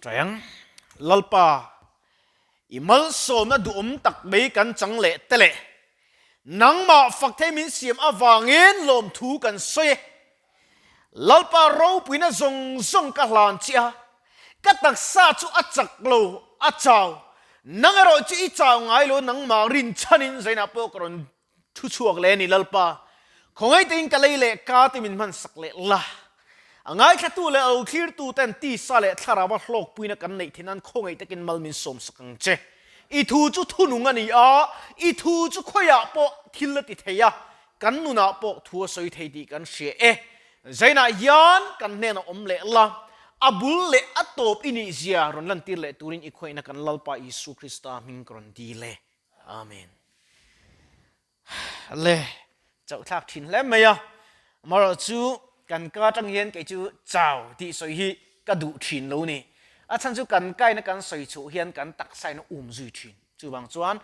Tawngtai ang. Lalpa, i malsawmna duhawm tak mai kan chang leh te leh nangmah fak thei min siam avangin lawmthu kan sawi e. Lalpa ropuina zawng zawng ka hlan chiah a, ka taksa chu a chak lo, a chau. Nang erawh chu i chau ngai lo, nangmah rinchhanin zainah pawh ka rawn Thu chhuak leh a ni Lalpa, khawngaih takin ka lei leh ka te min hman sak leh la. A ngaithlatu leh a lo thlirtu ten tisa leh thlarau a hlawkpuina kan neih theih nan khawngaih takin mal min sawm sak ang che. I thu chu thunung a ni a, i thu chu khawiah pawh thil a ti thei a, kan nunah pawh thu a sawi thei tih kan hria e. Zainah hian kan hnenah awm leh la, a bul leh a tawp i nih zia rawn lantir leh turin i khawiahna kan Lalpa Isu Krista hming ka rawn dil e. Amen. Le chauh thlak thin hle mai a. Amaherawh chu kan ka atang hian kei chu chau tih sawi hi ka duh thin lo ni. A chhan chu kan kaina kan sawi chhuah hian kan taksa in a um zui thin. Chuvang chuan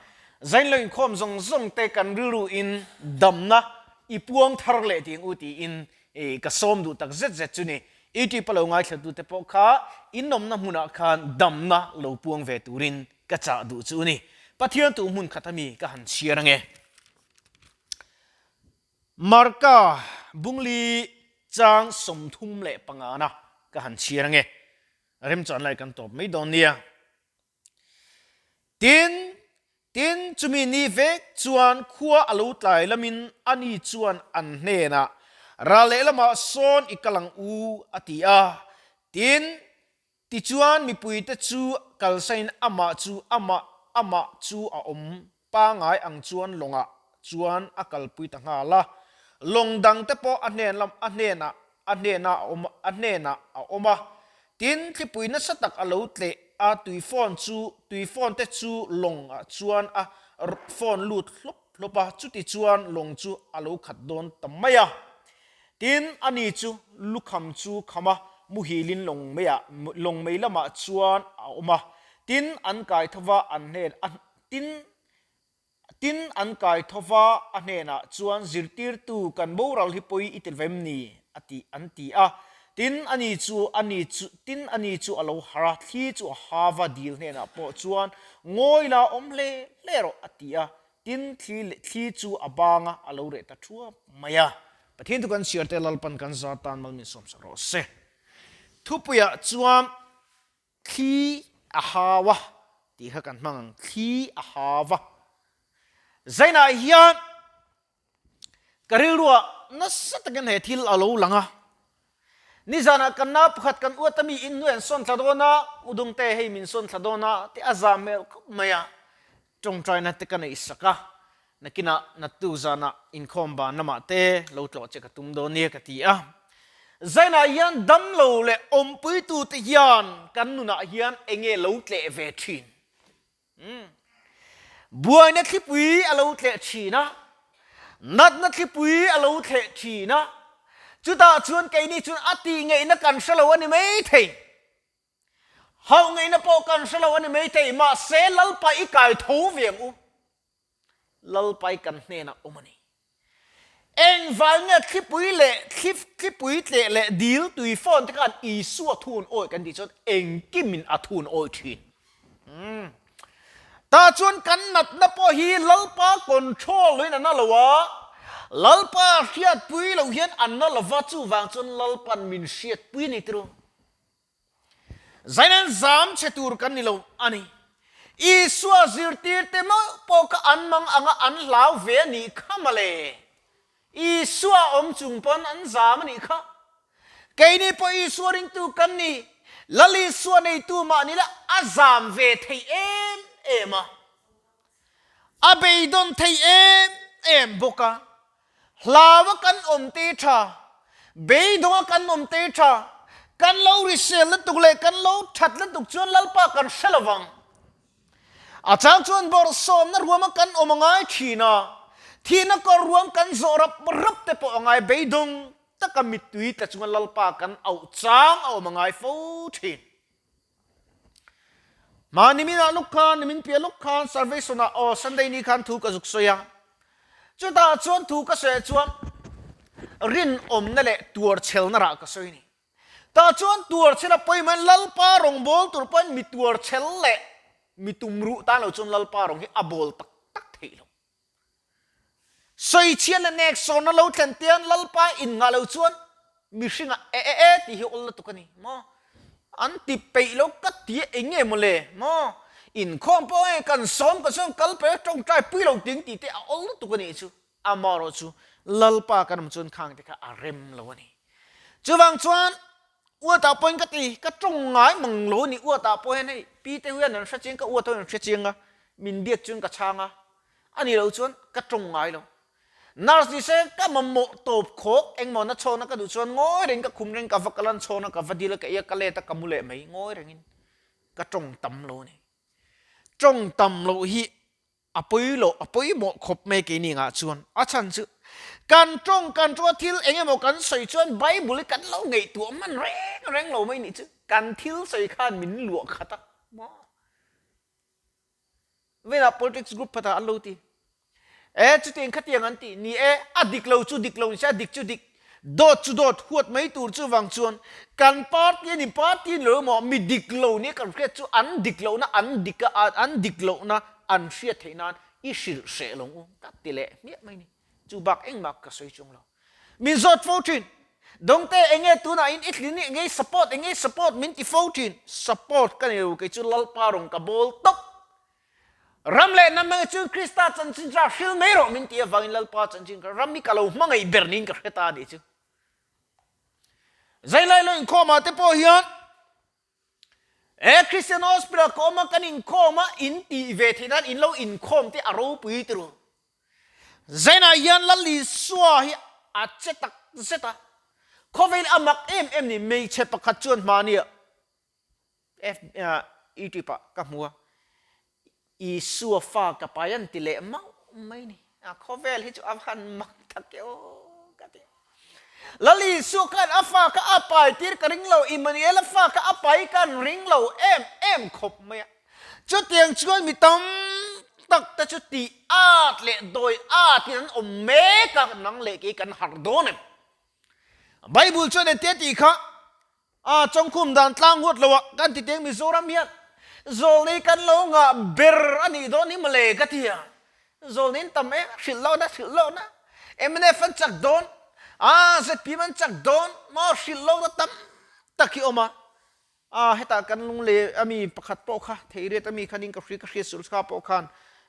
zain lo inkhawm zawng zawng te kan rilru in damna i puang thar leh tih ang u tiin ka sawm duh tak zet zet chu ni. YouTube a lo ngaithla te pawh kha in awmna hmunah khan damna lo puang ve turin Ka chah duh chu ni. Pathian tu hmun khat ami ka han chhiar ange. Marka bungli chang 35 na ka han chhiar ange. Remchan lai kan tawp mai dawn nia. Tin, tin chumi ni vek chuan khua a lo tlai lamin ani chuan an hnenah, Ral lehlamah sawn i kal ang u, a ti a. Tin, Tichuan mipuite chu kalsain amah chu amah amah chu a awm pangai ang chuan lawngah chuan a kalpui ta nghal a. Lawng dangte pawh a hnen lam a hnenah a hnena a awm a hnenah a awm a. Tin, thlipui nasa tak a lo tleh a, tui phone chu tui phone te chu lawngah chuan a phone lut hlawp hlawp a, chutichuan lawng chu a lo khat dawn ta mai a. Tin, ani chu lukham chu kham a, muhilin lawng meiah, lawng mei lamah chuan a awm a. Tin, an kai tho va, an hnen a, tin, tin, an kai tho va, a hnenah chuan, Zirtirtu, kan boral hi pawi i ti vem ni? a ti, an ti a. Tin, ani chu, ani chu, tin, ani chu a lo harh a, thli chu a ha va, dil hnenah pawh chuan, Ngawi la, awm hle hle rawh, a ti a. Tin, thli leh thli chu a bang a, a lo reh ta thuap mai a. Pathian chu kan chhiar te Lalpan kan zar tan mal min sawmsak rawh se. Thupuiah chuan thli a hau a tih kha kan hmang ang, thli a hau a. Zainah hian ka rilruah nasa takin he thil a lo lang a. Nizanah kan nau pakhat kan uat a mi in hnuai an sawn thla dawn a, Udungte hei min sawn thla dawn a tih a zah hmel khawp mai a. Tawngtaina te ka neih sak a, nakinah nattu zanah inkhawm ban lamah te lo tlawh che ka tum dawn nia ka ti a. Zainah hian damlo leh awmpuitute hian kan nunah hian enge lo tleh ve thin? Umm. Buaina thlipui a lo tleh thin a, natna thlipui a lo thleh thin a, chutah chuan keini chuan a tih ngeihna kan hre lo a ni maithei. Hauh ngeihna pawh kan hre lo a ni maithei, mahse Lalpa i kai tho ve ang u. Lalpa i kan hnenah awm a ni. Engvai nge thlipui leh thlipui tleh leh dil tui phone te khan Isua thun awi kan tih chuan engkimin a thun awi thin. Tah chuan kan natna pawh hi Lalpa control loin a na lo a, Lalpa hriatpui lo hian a na lova chuvang chuan Lalpan min hriatpui a ni tiro. Zainan zam che tur kan ni lo a ni. Isua zirtirte meuh pawh kha an mang anga an hlau ve a nih kha mawle. Isua awm chung pawn an zam a nih kha. Keini pawh Isua ringtu kan ni. Lal Isua neitu mah ni la a zam ve thei em em a. A beidawn thei em em bawk a. Hlaua kan awm te tha, beidawnga kan awm te tha, kan lo risel lutuk leh kan lo that lutuk chuan Lalpa kan hre lo vang. A chang chuan bawrhsawmna ruama kan awm a ngai thin a, thihna kawr ruam kan zawh rap rap te pawh a ngai beidawng taka mittui tla chunga Lalpa kan auh chang a awm a ngai fo thin. Mahni minah lawk khan, nimin piah lawk khan Salvation-ah aw Sunday ni khan thu ka zuk sawi a. Chutah chuan thu ka sawi chuan rinawmna leh tuarchhelna rah ka sawi a ni. Tah chuan tuarchhel a pawimawhin Lalpa rawngbâwl tur pawhin mi tuarchhel leh mi tumruh tan lo chuan Lalpa rawng hi a bâwl tak tak theih lo. Sawichhiat leh neksawnna lo thlen tian Lalpa innghah lo chuan mihringah e e e tih hi awl lutuk a ni maw? An ti peih lo ka ti a eng nge maw le maw? Inkhawm pawh nge kan sawm kan sawm kal peih a tawngtai pui lo ting tih te a awl lutuk a nih chu. Amaherawh chu Lalpa kan awm chuan khang te kha a rem lo a ni. Chuvang chuan uatah pawhin ka ti, ka tawng ngai mang lo a ni uatah pawh hian hei pi te hian an hre chiang ka uat ho hian an hre chiang a, min biak chuan ka chhang a, a nih loh chuan ka tawng ngai lo. Nurse ni se ka mamawh tawp khawk, engmaw na chhawna ka duh chuan ngawi reng ka khum reng ka va kal a, chhawna ka va dil a, ka ei a, ka let a, ka mu leh mai, ngawi rengin ka tawng tam lo a ni. Tawng tam loh hi a pawi loh, a pawimawh khawp mai keini ngah chuan. A chhan chu kan tawng kan tawng a thil eng emaw kan sawi chuan Bible hi kan lo ngaihtuah hman reng reng lo mai nih chu. Kan thil sawi khan min luah khat a maw? Velah politics group phatah an lo ti. E, chutiang khatiang an ti. Ni e, a dik lo chu dik lo ni se, a dik chu dik. Dawt chu dawt, huat mai tur chu vang chuan kan party a ni, party ni lo emaw, mi dik lo nia kan hriat chu an dik lohna an dik a, an dik lohna an hriat theih nan i hrilh hreh lo u ka ti leh hmiah mai ni. Chu bak engmah ka sawi chung lo. Min zawt fo thin. Dawngte enge tunah in i tlin i enge i support enge i support min ti fo thin. Support ka nei lo kei chu Lalpa rawn ka bawl tawp. Ram leh hnam hmangah chuan Krista chanchin chu a hril mai rawh min ti avangin Lalpa chanchin kha ram hi ka lo hmangaih ber niin ka hre ta a nih chu. Zailai lo inkhawmah te pawh hian e Christian Hospital ka awm a kan inkhawm a in tih ve theih nan in lo inkhawm te a ropui ti ru. Zainah hian Lal Isua hi a che tak zet a, khawvel a mak em em ni hmeichhe pakhat chuan hmahniah YouTube ah ka hmu a, Isua fa ka pai an ti leh mauh mai ni. A khawvel hi chu a han mak tak e aw ka ti. Lal Isua khan a fa kha a pai tir ka ring lo, Immanuela fa kha a pai kan ring lo em em khawp mai a. Chutiang chuan mi tam tak te chu tih at leh dawi at in an awm mek a, nang leh kei kan harh dawn em? Bible chuan engtia tih kha A chawngkhum dan tlang huat lo ah kan ti teng Mizoram hian zawlnei kan lo ngah ber a nih dawn hi mawle ka ti a, zawlnei an tam em hrilh lohna hrilh lohna mnf an chak dawn a zpm an chak dawn maw hrilh lohna tam tak hi awm a, a hetah kan lunglei ami pakhat pawh kha theiriat ami khan in ka hria ka hriat sul kha pawh khan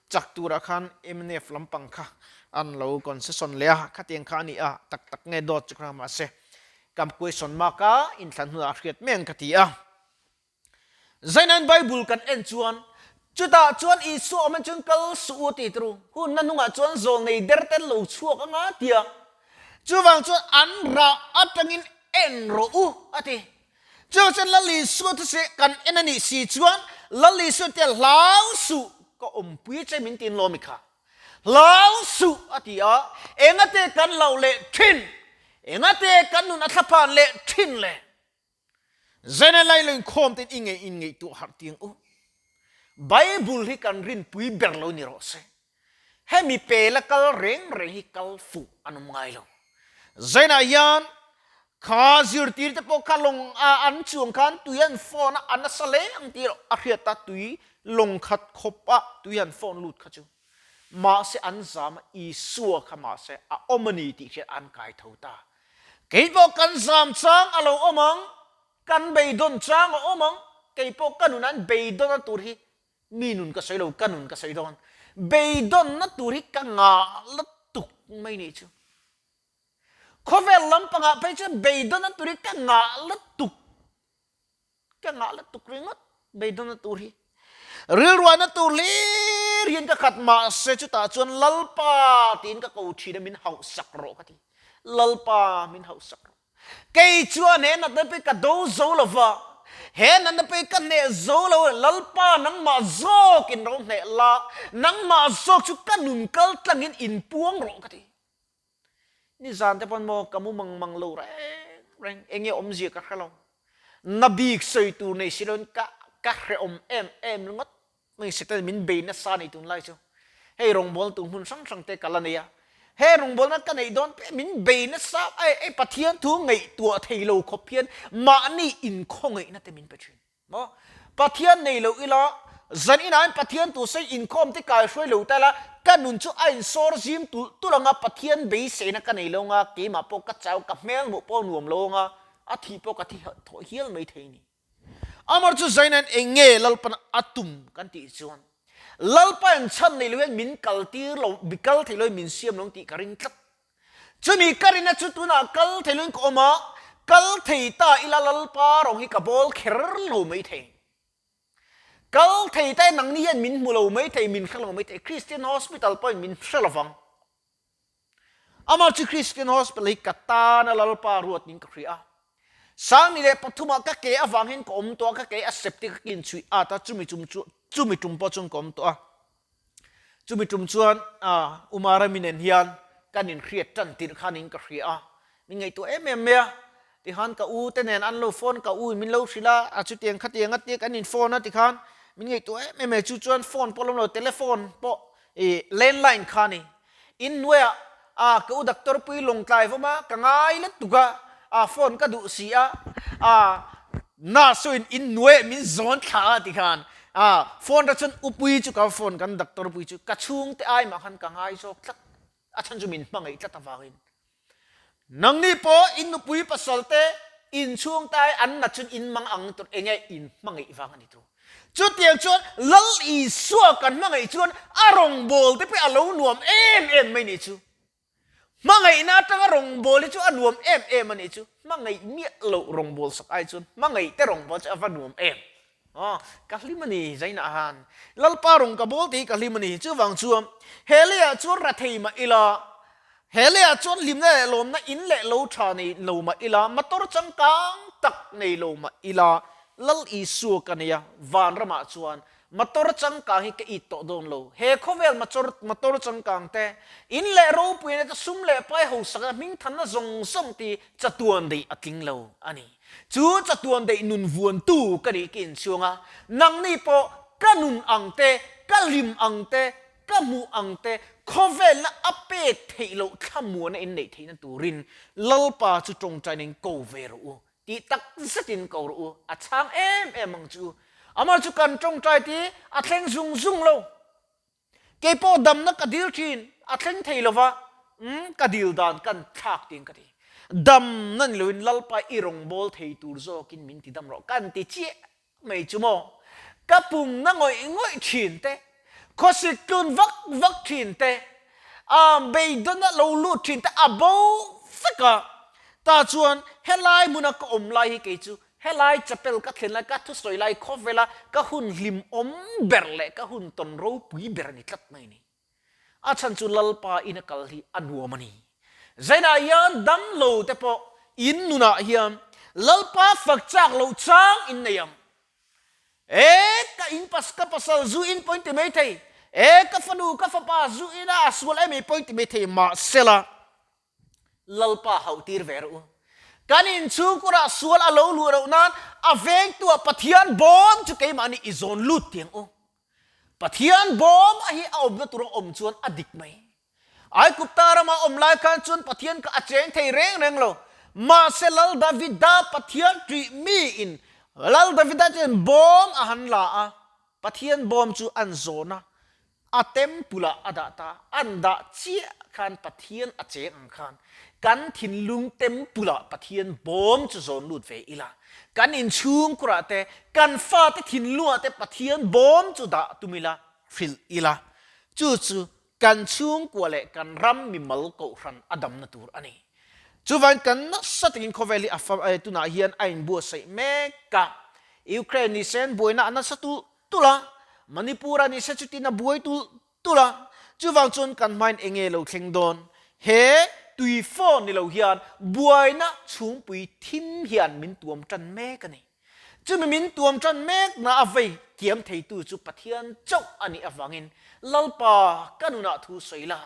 chak turah khan mnf lampang kha an lo concession leh a khatiang kha a ni a tak tak nge dawt chu kha mahse Kam question mark a inthlan hunah a hriat mai ang ka ti a. Zainain Bible kan en chuan chutah chuan Isua awm en chuan kal suh u ti turu hun na hnungah chuan zawlnei der ten lo chhuak anga tia. Chuvang chuan an rah atangin en rawh u a ti. Chuvang chuan Lal Isua thuse kan en a nih si chuan Lal Isua tia hlau suh ka awmpui che min tin lawm i kha. Hlau suh a ti a, engate kan hlauh leh thin, engate kan nun a thlaphan leh thin le? Zena lai lo inkhawm ten i ngei in ngaihtuah harh tiang u. Bible hi kan rinpui ber lo ni rawh se. Hemi pela kal reng reng hi kal fuh an awm ngai lo. Zena hian kha zirtir te pawh kha lawng a an chuang khan tui an phone a, a nasa hle ang tih erawh a hriat a, tui lawng khat khawp a tui an phone lut kha chu mahse an zam a, Isua kha mahse a awm a ni tih hriat an kai tho ta. Kei pawh kan zam chang a lo awm ang, kan beidawn chang a awm ang, kei pawh ka nun an beidawn a tur hi mi nun ka sawi lo, ka nun ka sawi dawn, beidawnna tur hi ka ngah lutuk mai nih chu. Khawvel lampangah phei chuan beidawnna tur hi ka ngah lutuk, ka ngah lutuk ringawt beidawnna tur hi. Rilruahna tur hlir hian ka khat mahse chutah chuan Lalpa tiin ka ko thin a min hauhsak rawh ka ti. Lalpa min hauhsak rawh. Kei chuan he natna pei ka do zo lo va, he natna pei ka hneh zo lo Lalpa nangmah zawkin ro hneh la, nangmah zawk chu ka nun kal tlangin inpuang rawh ka ti. Nizan te pawn maw ka mu mang mang lo reng reng, eng nge awmzia ka hre lo. Na bik sawi tur nei si loin ka ka hrehawm em em ringawt mai Satan min bei nasa nei tunlai chu. Hei rawngbawltu hmun hrang hrang te ka la nei a. He rawngbawlna ka neih dawn piah min bei nasa a, ei Pathian thu ngaihtuah thei lo khawp hian mahni inkhawngaihna te min pe thin. Maw? Pathian nei lo ila, zan inah hian Pathian tu sawi inkhawm te kai hruai lo ta ila, ka nun chu a insawr zim tulh tulh ang a, Pathian beiseina ka nei lo ang a, keimah pawh ka chau, ka hmel hmuh pawh nuam lo ang a, a thih pawh ka thi thawh hial mai thei a ni. Amar chu zainain eng nge Lalpan a tum kan tih chuan, Lalpa in chhan nei lo hian min kal tir lo, mi kal thei lo in min siam lo ang tih ka ring tlat. Chumi ka rinna chu tunah kal thei loin ka awm a, kal thei ta ila Lalpa rawng hi ka bawl kher lo mai thei. Kal thei ta nangni hian min hmu lo mai thei, min hre lo mai thei, Christian Hospital pawhin min hre lovang. Amah chu Christian Hospital hi ka tana Lalpa ruat niin ka hria a. Sangni leh pathumah ka ke avang hian ka awm tawh a, ka ke a septic a kin chhuih at a, chumi chum chu chumi tum pawh chuan ka awm tawh a. Chumi tum chuan Umar ami nen hian kan inhriat tan tirh khan in ka hria a, min ngaihtuah em em mai a. Tikhan ka u te nen an lo phone, ka u in min lo hrilh a, a chutiang khatiang a tia kan in phone a tikhan min ngaihtuah em em mai. Chu chuan phone pawh lawm lo, telephone pawh ih landline kha a ni. In hnuaiah a ka u doctor pui lawngtlai vawm a, ka ngai let tuk a, a phone ka duh si a, a nurse ho in in hnuaiah min zawn thla a tikhan a phone ta chuan upui chu ka phone kan doctor pui chu ka chhungte ai mah khan ka ngai zawk tlat, a chhan chu min hmangaih tlat avangin. Nangni pawh in nupui pasal te in chhung tai an nat chun in mang ang tur enge in hmangaih vang a ni tu. Chutiang chuan Lal Isua kan hmangaih chuan a rawngbâwl te pawh a lo nuam em em mai nih chu. Hmangaihna atanga rawngbâwl hi chu a nuam em em a nih chu. Hmangaih miah loh rawngbâwl sak ai chuan hmangaih te rawngbâwl chu a va nuam em. Aw, ka hlim a ni Zainah han. Lalpa rawng ka bawl tih hi ka hlim a ni. Chuvang chuan he leiah chuan ra thei mah ila, he leiah chuan hlimna leh lawmna in leh lo tha nei lo mah ila, motor changkang tak nei lo mah ila, Lal Isua ka nei a, vanramah chuan motor changkang hi ka it tawh dawn lo. He khawvel motor motor changkang te, in leh ropuina te, sum leh pai hausakna hmingthanna zawng zawng te hi chatuan daih a tling lo a ni. Chu chatuan daih nun vuantu ka nih ka inchhuang a, nangni pawh ka nun ang te, ka hlim ang te, ka hmuh ang te, khawvelna a pek theih loh thlamuana in neih theihna turin Lalpa chu tawngtaina in ko ve rawh u tih tak zetin ko rawh u, a chhang em em ang chu. Amah chu kan tawngtai tih a thleng zung zung lo. Kei pawh damna ka dil thin, a thleng thei lova, umm ka dil dan kan thlak tiin ka ti. Damna ni loin Lalpa i rawngbâwl thei tur zawkin min ti dam rawh kan ti chiah mai chu maw? Ka pumna ngawih ngawih thin te, khawsik tlun vak vak thin te, a beidawn a lo lut thin te a bo vek a. Tah chuan helai hmuna ka awm lai hi kei chu Helai chapel ka thlen lai, ka thusawi lai khawvela ka hun hlimawm ber leh ka hun tawn ropui ber a ni tlat mai ni. A chhan chu Lalpa in a kal hi a nuam a ni. Zainah hian damlo te pawh in nunah hian Lalpa fak chak loh chang in nei ang. E ka in pas ka pasal zu in pawhin ti mai thei, e ka fanu ka fapa zu ina a sual em ei pawhin ti mai thei mahsela, Lalpa hauh tir ve rawh u. Kan inchhungkurah sual a lo luh loh nan a vengtuah Pathian bawm chu keimahni i zawn lut tiang u. Pathian bawm a hi a awmna tur a awm chuan a dik mai. Aigupta rama awm lai khan chuan Pathian kha a cheng thei reng reng lo. Mahse Lal Davida Pathian ṭih miin Lal Davida chuan bawm a han la a, Pathian bawm chu an zawn a, A temple ah a dah ta, an dah chiah khan Pathian a cheng ang khan kan thinlung temple ah Pathian bawm chu zawn lut ve ila, kan inchhungkur ah te, kan fate thinlung ah te Pathian bawm chu dah tum ila, hrilh ila, chu chu kan chhungkua leh kan ram mimal kohhran a damna tur a ni. Chuvangin kan nasa takin khawvel hi a fa tunah hian a inbuatsaih mek a, Ukraine ni sen buaina a nasa tulh tulh a, Manipur a ni se chutin a buai tulh tulh a, chuvang chuan kan hmain eng nge lo thleng dawn? He tui phone ni lo hian buaina chhungpui thim hian min tuam tan mek a ni. Chumi min tuam tan mek na a vei kiam theitu chu Pathian chauh a nih avangin Lalpa ka nunah thu sawi la,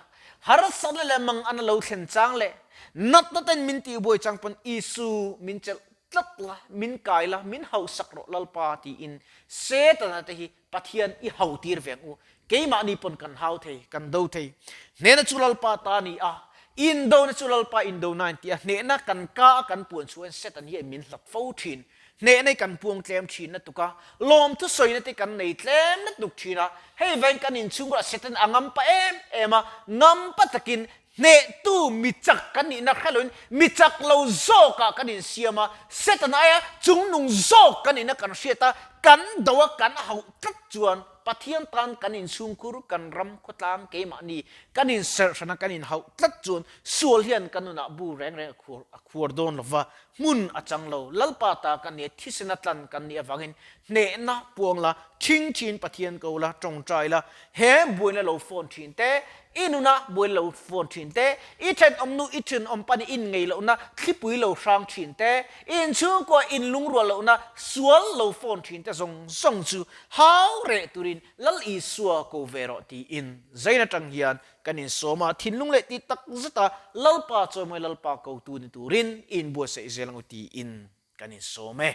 harsatna leh mangan a lo thlen chang leh natna ten min tihbuai chang pawn Isu min chelh tlat la, min kai la, min hausak rawh Lalpa tiin Setana te hi Pathian i hau tir ve ang u. Keimahni pawn kan hau thei, kan do thei. Hnena chu Lalpa ta a ni a. Indona chu Lalpa indona in tia hnehna kan ka a kan puan chhuah hian Satan hian min hlat fo thin. Hnehna hi kan puang tlem thin na tuk a, lawmthu sawina te kan nei tlem na tuk thin a, hei vain kan inchhungkhurah Satan a ngampa em em a, ngampa takin hnehtu mi chak kan nihna hre loin mi chak lo zawkah kan insiam a, Satan aia chungnung zawk kan nihna kan hriat a, kan do a kan hauh tlat chuan Pathian tan kan inchhungkhur, kan ram khawtlang keimahni kan inserh hrana kan inhauh tlat chuan sual hian kan nunah bu reng reng a khuar dawn lova, hmun a chang lo. Lalpa ta kan nia, thisen a tlan kan nih avangin hnehna puang la, thing thin Pathian ko la, tawngtai la, he buaina lo phone thin te, i nuna buaina lo phone thin te, i thenawmnu i thenawmpa nih in ngei lohna thlipui lo hrang thin te, I inchhungkua inlungrual lohna sual lo phone thin te zawng zawng chu hau reh turin Lal Isua ko ve rawh tiin zain atang hian kan insawm a, thinlung leh ti tak zeta Lalpa chawimawi Lalpa kotu ni turin i inbuatsaih zel ang u tiin kan insawm e.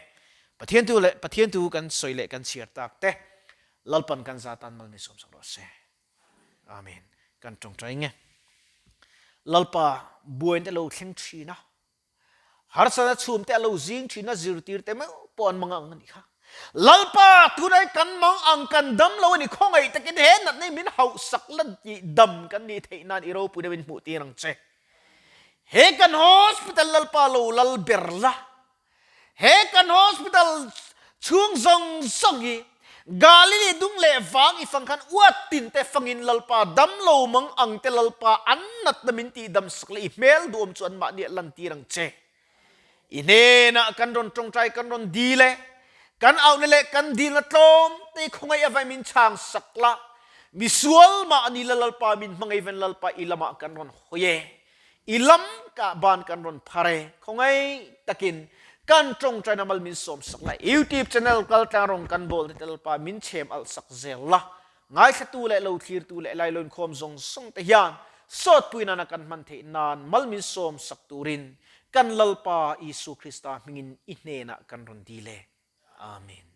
Pathian tu leh Pathian tu kan sawi leh kan chhiar tak te Lalpan kan za tan mal min sawmsak rawh se. Amen. Kan tawngtai nge. Lalpa buain te lo thleng thin a. Harsatna chhum te a lo zing thin a, zirtir te meuh pawh an mang ang a nih kha. Lalpa, tunah hi kan mang ang, kan dam lo a ni, khawngaih takin he natna hi min hauhsak la tih dam kan nih theih nan i ropui deuhin hmuh tir ang che. He kan hospital Lalpa lo lal ber la, He kan hospital chhung zawng zawng hi Galili dung leh vang i fang khan uat tin te fangin Lalpa dam lo mang ang te Lalpa an natna min tih dam sak leh i hmel duhawm chu anmahni ah lantir ang che. I hnenah kan rawn tawngtai kan rawn dil e, kan auhna leh kan dilna tlawm te i khawngaih avai min chhang sak la, misual mahni la Lalpa min hmangaih ven Lalpa i lamah kan rawn hawi e. I lam kah ban kan rawn phar e, khawngaih takin kan tawngtaina mal min sawm sak la, YouTube channel kal tlang rawng kan bawl te Lalpa min chhem alh sak zel la, ngaithlatu leh lo thlirtu leh lailawnkhawm zawng zawng te hian sawtpui nana kan hman theih nan mal min sawm sak turin kan Lalpa Isua Krista hmingin i hnenah kan rawn dil e. Amen.